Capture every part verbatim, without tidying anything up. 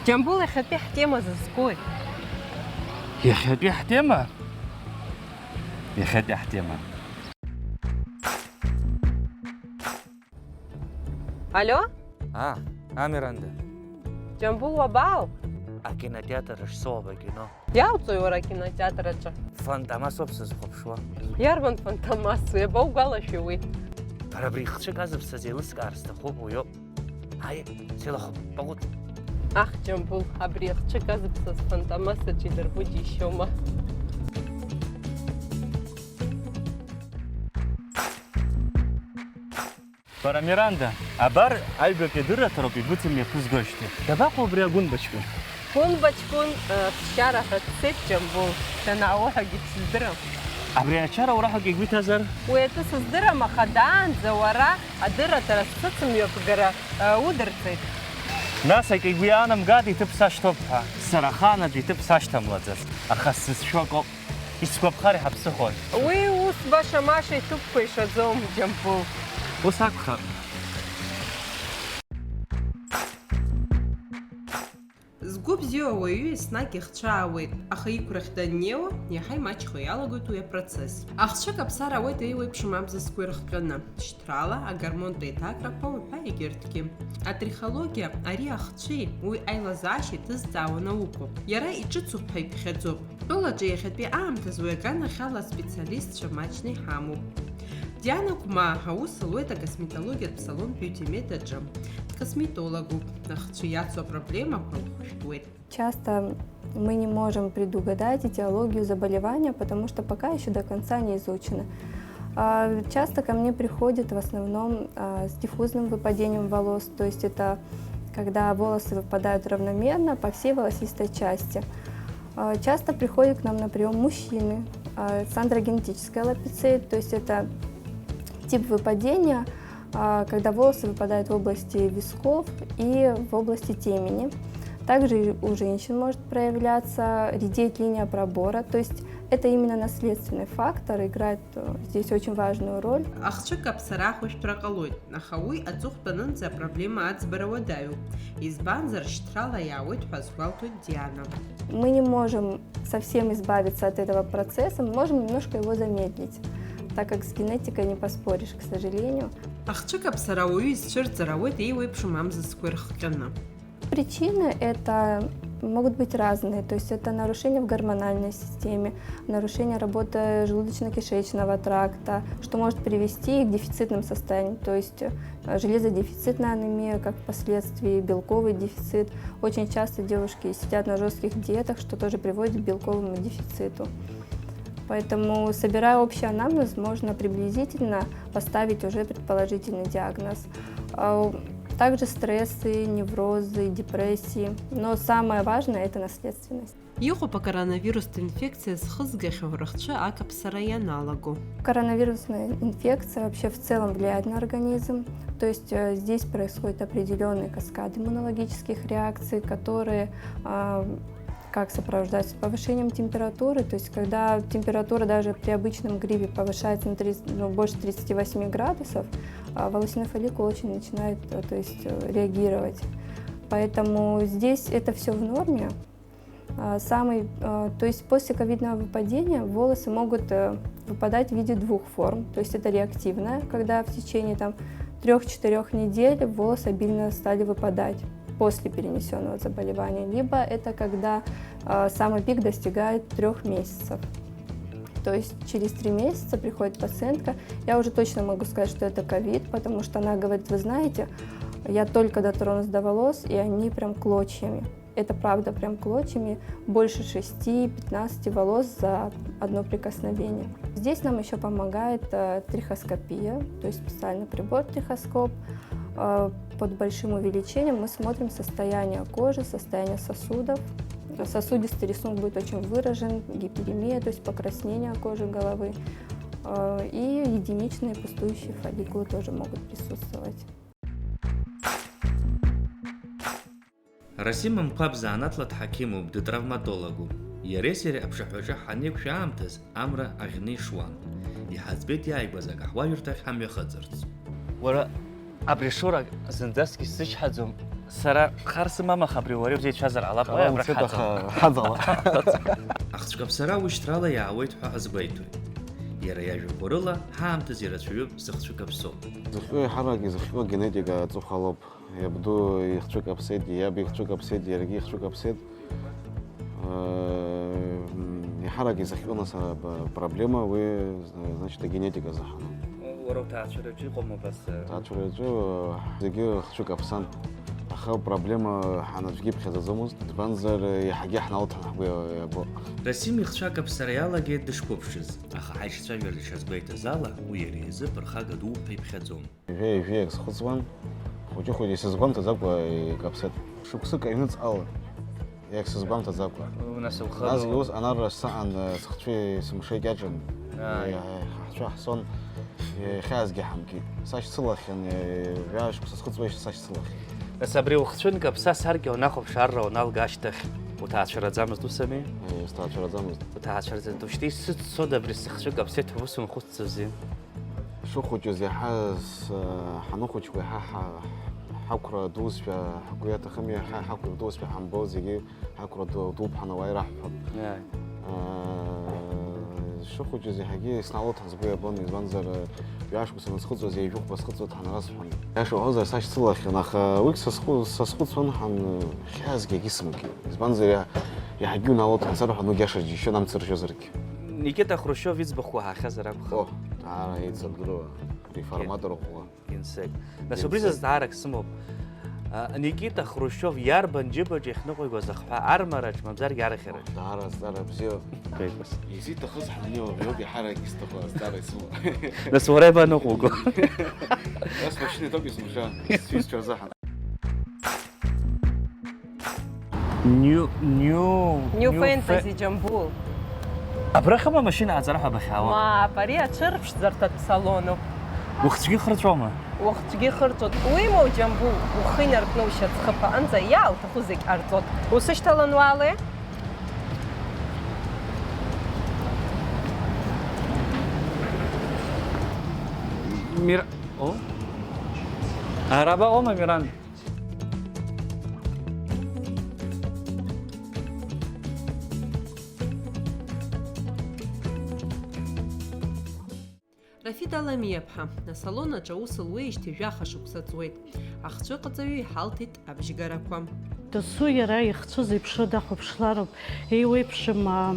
Џьамбул, иахьатәи ҳтема зызкуи? Иахьатәи ҳтема? Иахьатәи ҳтема. Алио? А, а, Миранда. Џьамбул, уабаауп? Акинотеатр ахь соуп, акино. Иауҵои уара акинотеатр аҿы? Фантомас ауп сызхәаԥшуа. Иарбан Фантомас? Иабаугәалашәеи уи? Бара абри ихцәык азыԥсаз еилыскаар сҭахуп, уиоуп. Ҳаи, силахәуп, баҟәыҵ. Аҳ, Џьамбул, абри ахцәык азыԥсаз Фантомас аҿы идырбо џьишьома? Бара, Миранда, абар, аҩбатәи адырраҭароуп игәыҵа мҩаԥызгоижьҭеи. Дабаҟоу абри агәынба ҷкәын? Гәынба ҷкәын, э, ԥсшьара ҳәа дцеит, Џьамбул. Данаауҳәагьы дсыздырам. Абри ачара ураҳәагьы игәы иҭазар? Уи атәы сыздырам, аха даанӡа уара адырраҭара сцыц мҩаԥгара, э, удырҵеит. Нас акы игәы иаанамгааит иҭыԥ сашьҭоуп ҳәа. Сара ахааназы иҭыԥ сашьҭамлаӡац, аха сзыцәшәо акоуп. Исгәаԥхар иҳаԥсыхәон. Уи ус баша-маша иҭыԥқәа ишаӡом, Џьамбул. Ус акәхап. Згәы бзиоу ауаҩы еснагь ихцәаауеит, аха иқәрахь даннеиуа, иаҳа имаҷхо иалагоит уи апроцесс. Ахцәык аԥсара ауеит еиуеиԥшым абзазқәа ирыхҟьаны, шьҭрала, агормонтә еиҭакрақәа уҳәа егьырҭгьы. Атрихологиа, ари ахцәеи уи аилазаашьеи ҭызҵаауа наукоуп. Иара иҿыцуп ҳәа иԥхьаӡоуп. Тәылаҿы иахьатәи аамҭазы уи аганахьала аспециалистцәа маҷны иҳамоуп. Диана Гәмаа аус луеит акосметологиатә салон Beauty Med аҿы. Дкосметологуп, ахцәы иацу апроблемақәа лхәышәтәуеит. Часто мы не можем предугадать этиологию заболевания, потому что пока ещё до конца не изучено. А, часто ко мне приходят в основном, а, с диффузным выпадением волос, то есть это когда волосы выпадают равномерно по всей волосистой части. А, часто приходят к нам на приём мужчины, а, с андрогенетической алопецией, то есть это тип выпадения, а, когда волосы выпадают в области висков и в области темени. Также и у женщин может проявляться, редеть линия пробора, то есть это именно наследственный фактор играет, э, здесь очень важную роль. Ахцәык аԥсара ахәышәтәра ҟалоит, аха уи аҵыхәтәанынӡа апроблема аӡбара уадаҩуп, избанзар, шьҭрала иаауеит ҳәа азгәалҭоит Диана. Мы не можем совсем избавиться от этого процесса, мы можем немножко его замедлить, так как с генетикой не поспоришь, к сожалению. Ахцәык аԥсара ауаҩы изцәырҵыр ауеит еиуеиԥшым амзызқәа ирыхҟьаны. Причины это могут быть разные, то есть это нарушение в гормональной системе, нарушение работы желудочно-кишечного тракта, что может привести к дефицитным состояниям, то есть, э, железодефицитная анемия, как впоследствии белковый дефицит. Очень часто девушки сидят на жёстких диетах, что тоже приводит к белковому дефициту. Поэтому, собирая общий анамнез, можно приблизительно поставить уже предположительный диагноз. А, также стрессы, неврозы, депрессии. Но самое важное — это наследственность. Иҟоуп акоронавирустә инфекциа зхызгахьоу рыхцәы акаԥсара ианалаго. Коронавирусная инфекция вообще в целом влияет на организм. То есть, э, здесь происходит определённый каскад иммунологических реакций, которые, а, как сопровождается повышением температуры. То есть, когда температура даже при обычном гриппе повышается на тридцать, ну, больше тридцати восьми градусов, а, волосяной фолликул очень начинает, э, то есть, э, реагировать. Поэтому здесь это всё в норме. А, самый, а, то есть после ковидного выпадения волосы могут, э, выпадать в виде двух форм. То есть это реактивная, когда в течение, там, трёх-четырёх недель волосы обильно стали выпадать после перенесённого заболевания, либо это когда, а, самый пик достигает трёх месяцев. То есть через три месяца приходит пациентка, я уже точно могу сказать, что это ковид, потому что она говорит: «Вы знаете, я только дотронулась до волос, и они прям клочьями». Это правда, прям клочьями, больше шести-пятнадцати волос за одно прикосновение. Здесь нам ещё помогает, э, трихоскопия, то есть специальный прибор трихоскоп. Э, под большим увеличением мы смотрим состояние кожи, состояние сосудов. Сосудистый рисунок будет очень выражен, гиперемия, то есть покраснение кожи головы. Э, и единичные пустующие фолликулы тоже могут присутствовать. Расим Мқәаб заанаҵла дҳақьымуп, дытравматологуп. Иареи сареи аԥшаҳәаҿы ҳанеиқәшәа аамҭаз амра аӷьны ишуан. Иҳаӡбеит иааигәаз акаҳуажәырҭахь ҳамҩахыҵырц. Уара, абри Шура зынӡаск исзычҳаӡом. Сара хар сымам, аха абри уара иузеицәазар ҟалап, уаҩ Ала абра уцеит, ҳаҵала. Аха ҳаҵала. Ахцәкаԥсара ушьҭрала иаауеит ҳәа азгәеиҭоит. Иара иажәақәа рыла, ҳаамҭазы ирацәаҩуп зыхцәы каԥсоу. Зыхҟьо еиҳарак изыхҟьо генетика аҵыхәа алоуп. Иабду ихцәы каԥсеит, иаб ихцәы каԥсеит, иаргьы ихцәы каԥсеит. Э, м, еиҳарак изыхҟьо нас, а, б-, проблема уи, значит, агенетика заҳаны. Уара уҭаацәараҿы иҟоума абас, э? Ҭаацәараҿы, э, зегьы хцәы каԥсан. Аха проблема ҳанаӡәгьы иԥхьаӡаӡомызт, избанзар, э, иаҳагьы ҳналҭан ҳгәы иабо. Расим ихцәы акаԥсара иалагеит дышқәыԥшыз, аха ҳаишьцәажәара дшазгәеиҭаз ала, уи иара изы ԥырхага дууп ҳәа иԥхьаӡон. Ҩажәа-ҩажәа иагьсхәыцуан, хәыҷы-хәыҷы исызгәамҭаӡакәа икаԥсеит. Шықәсык аҩныҵҟала иагьсызгәамҭаӡакәа. Унасыԥхыроуп. Насгьы ус анарра саан, сыхцәы сымшеи кьаҿын. Ааи. Ҳцәа ҳсон, иахьаазгьы ҳамкит. Сашьцылахьан, ҩажәа шықәса схыҵуеишь сашьцылахьан. Нас абри ухцәы нкаԥса саркьа унахәаԥш арра уаналга ашьҭахь, уҭаацәараӡамызт, ус ами? Ыы, сҭаацәараӡамызт. Уҭаацәараӡамызт. Ушьҭа исыццода абри сыхцәы каԥсеит ҳәа ус унхәыцӡазеи? Ҳшыхәыҷыз иаҳа с-, ҳаныхәыҷқәа иаҳа ҳа-, ҳақәра дуузшәа ҳгәы иаҭахым, иаҳа ҳақәра дуузшәа ҳамбо, зегьы ҳақәра ду-, дууп ҳәа ауаа ираҳҳәап. Иааи. Сшыхәыҷыз иаҳагьы сналоҭан сгәы иабон, избанзар, ҩажәа шықәса санысхыҵуаз, ҩажәихәба схыҵуа дҳанарасҳәон. Иаша уҳәозар, сашьцылахьан, аха уигь сазхәы-, сазхәыцуан ҳан, хьаазгьы егьысымгьы. Избанзар, иа-, иаҳагьы уналоҭан сарҳәон, уигь иаша џьышьон амца ржьозаргьы. Никита Хрушьов иӡбахә уаҳахьазар акәхап. О, даара еицырдыруа, реформатор ӷәӷәа. Генсек. Нас убри Генсек. Зызҵаарак сымоуп. А, Никита Хрушьов иарбан џьыбаҿ иахьныҟәигоз ахҳәа, армараҿ, мамзаргьы арӷьараҿ? Даара азҵаара бзиоуп. Каикас. Изиҭахыз ҳаннеиуа, иоуп иаҳарак изҭаху азҵаара исымоу. Нас уара ибаныҟәуго? Нас машьына итоуп измыша, сҩызцәа рзыҳәан. New, new, New new Fantasy fa- Џьамбул. Абрахьоума амашьына аҵара ҳәа бахьаауа? Мап, ари аҽырԥшӡарҭатә салонуп. Ухцәгьы хырҵәома? Ухцәгьы хырҵәоит. Уимоу, Џьамбул, ухы инаркны ушьацхыԥ аҟынӡа иаауҭаху зегь ҟарҵоит. Усышьҭалан уаалеи? Мир-, о? Ара баҟоума, Миран? Рафида Аламиаԥҳа, асалон аҿы аус луеижьҭеи жәаха шықәса ҵуеит. Ахцәыҟаҵаҩы иҳалҭеит абжьгарақәа. Дасу иара ихцәы зеиԥшроу дахәаԥшлароуп, еиуеиԥшым, аа,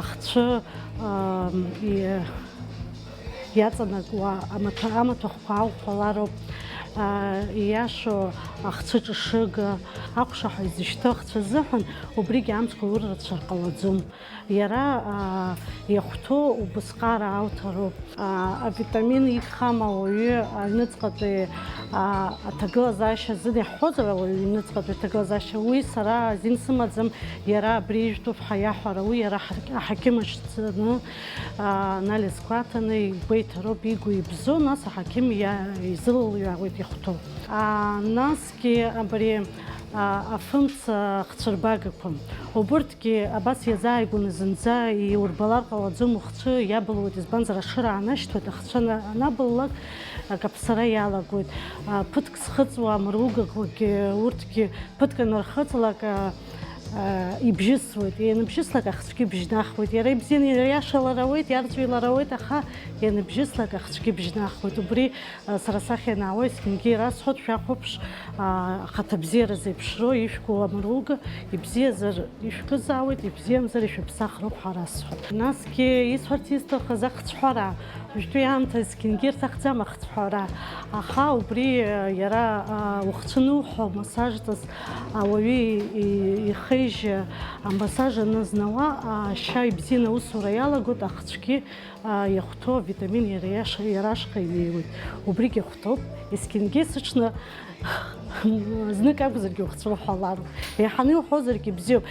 ахцәы, аа, и-, иаҵанакуа амаҭәа-, амаҭәахәқәа ааухәалароуп, аа, ииашоу ахцәы ҿышыга, акәшаҳәа изышьҭоу ахцәы азыҳәан убригьы амцқәа уррацәа ҟалаӡом. Иара, аа, иахәҭоу убысҟак ауҭароуп. Аа, авитамин игхам ауаҩы аҩныҵҟатәи, аа, аҭагылазаашьа азын иаҳҳәозар, ауаҩы иҩныҵҟатәи аҭагылазаашьа, уи сара азин сымаӡам, иара абри ижәтәуп ҳәа иаҳәара, уи иара аҳар-, аҳақьым ахь дцаны, аа, анализқәа аҭаны игәеиҭароуп, игу ибзоу, нас аҳақьым иа-, изылылҩаауеит иахәҭоу. Аа, насгьы абри, аа, афымца хцәырбагақәа, убырҭ Ки, абас иазааигәаны зынӡа иурбалар ҟалаӡом, ухцәы иабылуеит, избанзар, ашыра аанашьҭуеит, ахцәы ана-, анабыллак, акаԥсара иалагоит. А, ԥыҭк зхыҵуа амыругақәагьы, урҭгьы ԥыҭк анырхыҵлак, а, а, ибжьысуеит, ианыбжьыслак, ахцәгьы бжьнахуеит. Иара ибзианы, иара иаша лара ауеит, иарҵәи лара ауеит, аха ианыбжьыслак, ахцәгьы бжьнахуеит. Убри Сара сахь ианаауа, есқьынгьы ирасҳәоит, шәахәаԥш, ахаҭабзиара зеиԥшроу ишәку амруга, ибзиазар ишәкызаауеит, ибзиамзар ишәыԥсахроуп ҳәа расҳәоит. Насгьы исҳәарц исҭахыз ахцәҳәара, уажәтәи аамҭа есқьынгьы ирҭахӡам ахцәҳәара, аха убри иара ухцәы ануҳәо, амассажҵас ауаҩы ихеижьы амассаж анызнауа, ашьа ибзианы аусура иалагоит, ахцәгьы иахәҭоу авитамин иара иаша, иара ашҟа инеиуеит. Убригь иахәҭоуп, есқьынгьы сыҽны знык акәзаргьы ухцәы уҳәалароуп. Еиҳаны иуҳәозаргьы бзиоуп.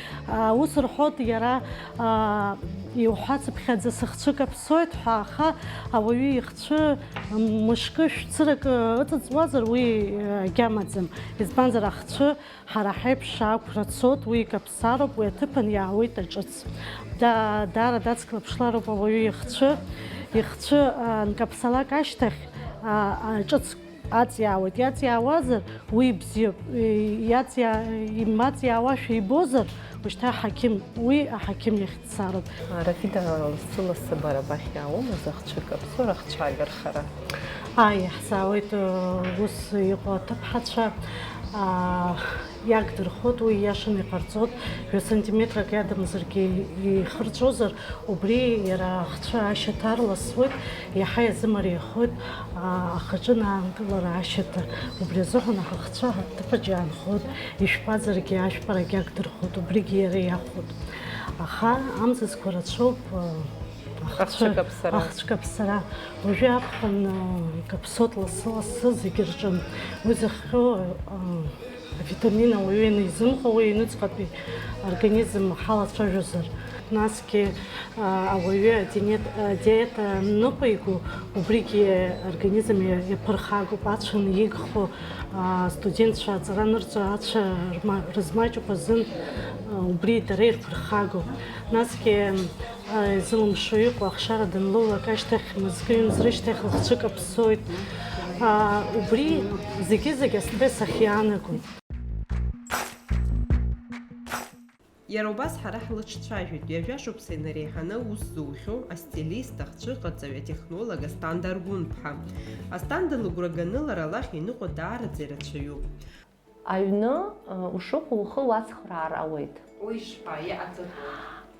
Ус рҳәоит иара, иуҳәацыԥхьаӡа сыхцәы каԥсоит ҳәа, аха ауаҩы ихцәы мышкы шәцырак ыҵыҵуазар, уи агьамаӡам. Избанзар, ахцәы Ҳара ҳаиԥш ақәра цоит, уи икаԥсароуп, уи аҭыԥан иаауеит аҿыц. Да-, даара дацклаԥшлароуп ауаҩы ихцәы, ихцәы, а, анкаԥсалак ашьҭахь, а, аҿыц Аҵиаауеит, иаҵиаауазар, уи бзиоуп, иаҵиаа-, имаҵиаауашәа ибозар, ушьҭа аҳақьым, уи аҳақьым иахь дцароуп. Рафида, лассы-лассы бара бахь иааума зыхцәы каԥсо рыхцәы агархара? Ааи, иаҳзаауеит, ус иҟоу аҭыԥҳацәа, аа, иагдырхоит, уи ииашаны иҟарҵоит, жәа сантиметрак иадамзаргьы ихырҵәозар, убри иара ахцәы ашьаҭа арласуеит, иаҳа иазымариахоит, аа, ахаҿы аанкылара ашьаҭа. Убри азыҳәан ҳахцәы ҳаҭыԥаҿ иаанхоит, ишәпазаргьы, ашәпарагьы агдырхоит, убригьы иара иахәоит. Аха амзызқәа рацәоуп, аа, ахцәы, ахцәы каԥсара. Ахцәы каԥсара. Уажәы аԥхын, аа, каԥсоит лассы-лассы зегьы рҿы. Уи зыхҟьо, аа, Авитамин ауаҩы ианизымхо, уи иҩныҵҟатәи организм ҳалацәажәозар, насгьы, а, ауаҩы адиет-, адиета аныҟәиго, убригьы организм иа-, иаԥырхагоуп, ацәа анигхо, а, астудентцәа аҵара анырҵо, ацәа рма-, рызмаҷуп азын, а, убри дара ирԥырхагоуп. Насгьы, изылымшо иҟоу ахшара данлоулак ашьҭахь, мызкы-ҩымз рышьҭахь лыхцәы каԥсоит. Убри зегьы-зегь астресс ахь иаанагоит. Иара убас ҳара ҳлыҿцәажәеит, ҩажәа шықәса инареиҳаны аус зухьоу астилист, ахцәыҟаҵаҩ, атехнолог Асҭанда Аргәынԥҳа. Асҭанда лыгәра ганы лара лахь иныҟәо даараӡа ирацәаҩуп. Аҩны, ы, ушыҟоу ухы уацхраар ауеит. Уи ишԥа, иҟаҵатәу?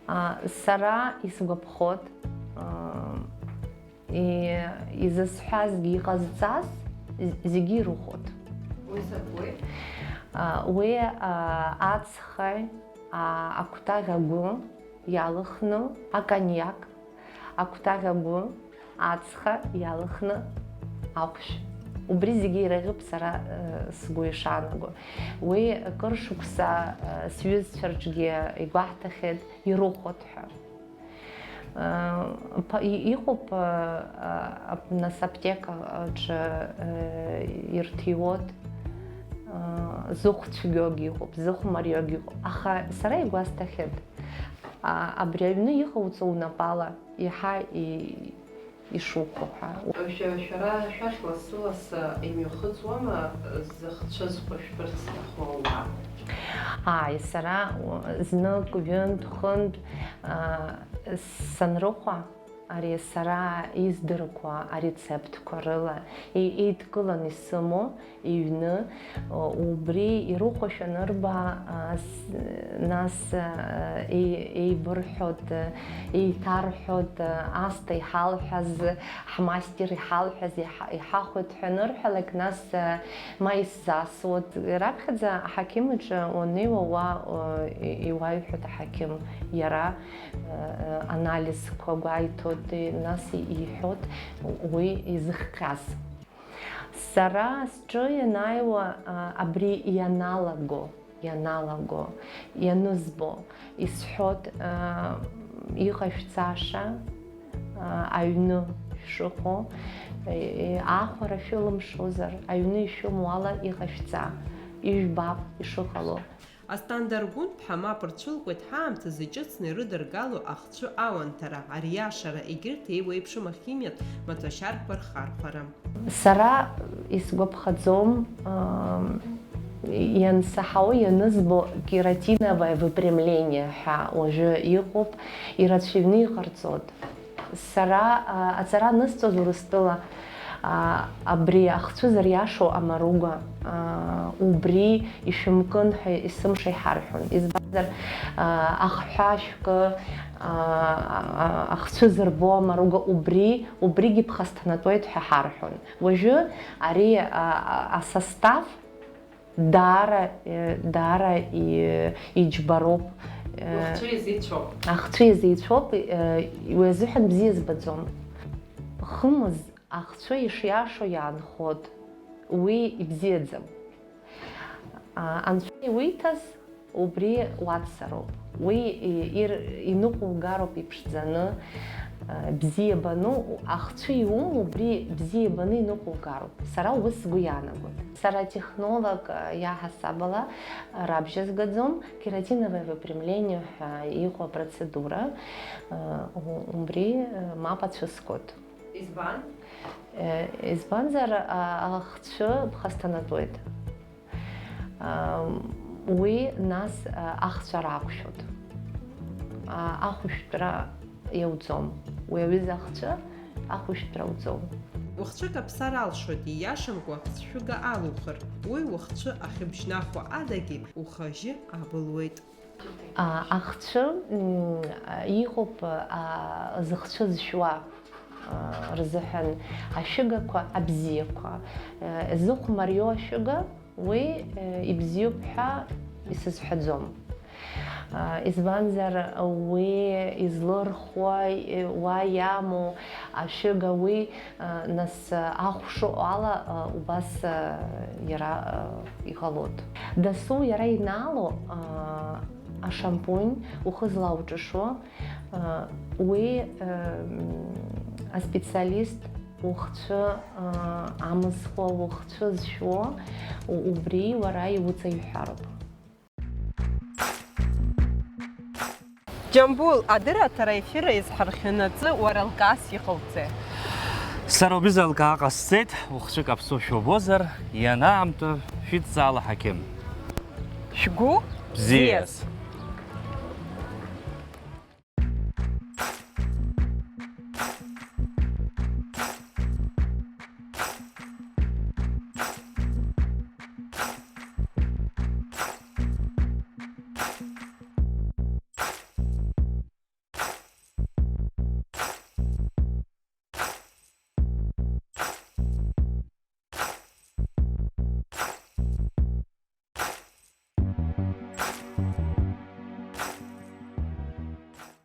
А, сара исгәаԥхоит, ы, и-, изысҳәазгьы, иҟазҵаз з-, зегьы ирыхәоит. Уи закәи? А, уи, а, ацхаҩ, а, акәтаӷь агәы иалыхны, акониак, акәтаӷь агәы, ацха иалхны ахәшә. Убри зегьы ираӷьуп сара, э, сгәы ишаанаго. Уи кыр шықәса, э, сҩызцәа рҿгьы игәаҳҭахьеит, ирыхәоит ҳәа. Э, ԥа-, и-, иҟоуп, э, э, ап-, нас аԥҭека аҿы, э, ирҭиуеит, э, зыхә цәгьогьы иҟоуп, зыхә мариогьы иҟоуп. Аха сара игәасҭахьеит, а, абри аҩны иҟауҵо унапала иаҳа и-, ишуқәу ҳәа. Шәа-, шәара шәахь лассы-лассы имҩахыҵуама зыхцәы зхәышәтәырц иҭаху ауаа? Ааи, сара, у-, знык, ҩынтә, хынтә, а, санрыхәа, ари сара издырқәа арецептқәа рыла и-, еидкыланы исымоу, иҩны, убри ирыхәо шәанырба, а, с-, нас, а, еи-, еибырҳәоит, еиҭарҳәоит, асҭа иҳалҳәаз, ҳмастер иҳалҳәаз иҳа-, иҳахәоит ҳәа анырҳәалак, нас, а, ма исзасуеит. Раԥхьаӡа аҳақьым иҿы уаннеиуа, уа, а, и-, иуаҩҳәоит аҳақьым, иара, а, анализқәа гәаиҭоит, нас иҳәоит уи изыхҟьаз. Сара сҿы ианааиуа, а, абри ианалаго, ианалаго, ианызбо, исҳәоит, а, иҟашәҵаша, а, аҩны шәшыҟоу, е, е, аахәара шәылымшозар, аҩны ишәымоу ала иҟашәҵа, ижәбап ишыҟало. Асҭанда Аргәынԥҳа мап рцәылкуеит ҳаамҭазы иҿыцны ирыдыргало ахцәы ауанҭара, ариашара, егьырҭ еиуеиԥшым ахимиатә маҭәашьарқәа рхархәара. Сара исгәаԥхаӡом, ам, иансаҳауа ианызбо кератиновое выпрямление ҳәа уажәы иҟоуп, ирацәаҩны иҟарҵоит. Сара, а, аҵара анысҵоз Урыстәыла, а, абри ахцәы зыриашо амаруга, а, убри ишәымкын ҳәа есымша иҳарҳәон. Избанзар, а, ахҳәаа шәкы, а, а, ахцәы зырбо амаруга убри, убригьы бхасҭанатәуеит ҳәа ҳарҳәон. Уажәы ари, а, а, асостав Даара, э, даара и-, иџьбароуп, э, Ахцәа иазеицәоуп. Ахцәа иазеицәоуп, э, уи азыҳәан бзиа збаӡом. Хымыз ахцәа ишиашо иаанхоит, уи ибзиаӡам. А, анцәа иуиҭаз убри уаццароуп. Уи и-, ир-, иныҟәугароуп иԥшӡаны, э, бзиабану, ахцәы иумоу убри бзиабаны иныҟәугароуп. Сара убас сгәы иаанагоит. Сара атехнолог, э, иаҳасаб ала, э, рабжьазгаӡом, кератиновое выпрямление ҳәа иҟоу апроцедура, э, у-, убри, э, мап ацәыскуеит. Избан? Избанзар, ахцәы ԥхасҭанатәуеит. Уи нас ахцәа рақәшәоит. Ахәышәтәра иауӡом. Уи аҩыза ахцәы ахәышәтәра ауӡом. Ухцәы каԥсар алшоит, ииашамкәа хцәшәыга алухыр, уи ухцәы ахьыбжьнахуа адагьы ухы ажьы абылуеит. Ахцәы иҟоуп зыхцәы зшәуа рзыҳәан ашәыгақәа абзиақәа. Зыхә мариоу ашәыга, уи ибзиоуп ҳәа исызҳәаӡом. Избанзар, уи излырхуа, уа иамоу ашәыга, уи нас ахә шыҟоу ала убас иара иҟалоит. Дасу иара инаало ашампунь ухы злауҿышуа, уи аспециалист ухцәы амызхуа, ухцәы зшәуа, убри уара иуҵаиҳәароуп. Џьамбул, адырраҭара ефир изҳархианаҵы уара лкаас иҟауҵеи? Сара убри залкаа ҟасҵеит, ухцәы каԥсоушәа убозар, ианаамҭоу шәидҵаала, ҳақьым. Шәгәы бзиаз. Бзиаз.